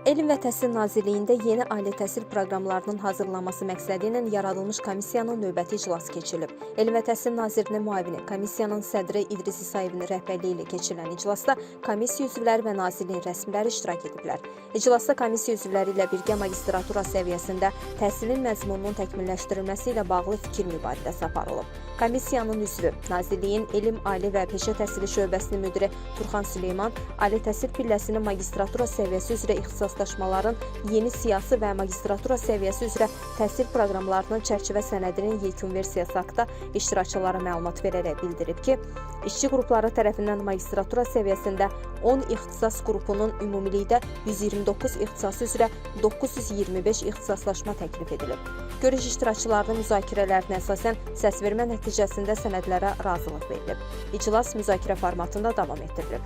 Elm və Təhsil Nazirliyində yeni ali təhsil proqramlarının hazırlanması məqsədi ilə yaradılmış komissiyanın növbəti iclası keçirilib. Elm və Təhsil Nazirinin müavini, komissiyanın sədri İdris İsayevin rəhbərliyi ilə keçirilən iclasda komissiya üzvləri və nazirliyin rəsmiləri iştirak ediblər. İclasda komissiya üzvləri ilə birgə magistratura səviyyəsində təhsilin məzmununun təkmilləşdirilməsi ilə bağlı fikir mübadiləsi aparılıb. Komissiyanın üzvü, Nazirliyin Elm, Ali və Peşə Təhsili şöbəsinin müdiri Turxan Süleyman ali təhsil pilləsinin magistratura səviyyəsi üzrə ixtisaslaşmaların yeni siyasi və magistratura səviyyəsi üzrə təhsil proqramlarının çərçivə sənədinin yekun versiyası haqqında iştirakçılara məlumat verərək bildirib ki, işçi qrupları tərəfindən magistratura səviyyəsində 10 ixtisas qrupunun ümumilikdə 129 ixtisası üzrə 925 ixtisaslaşma təklif edilib. Görüş iştirakçılarının müzakirələrinə əsasən səsvermə nəticəsində sənədlərə razılıq verilib. İclas müzakirə formatında davam etdirilib.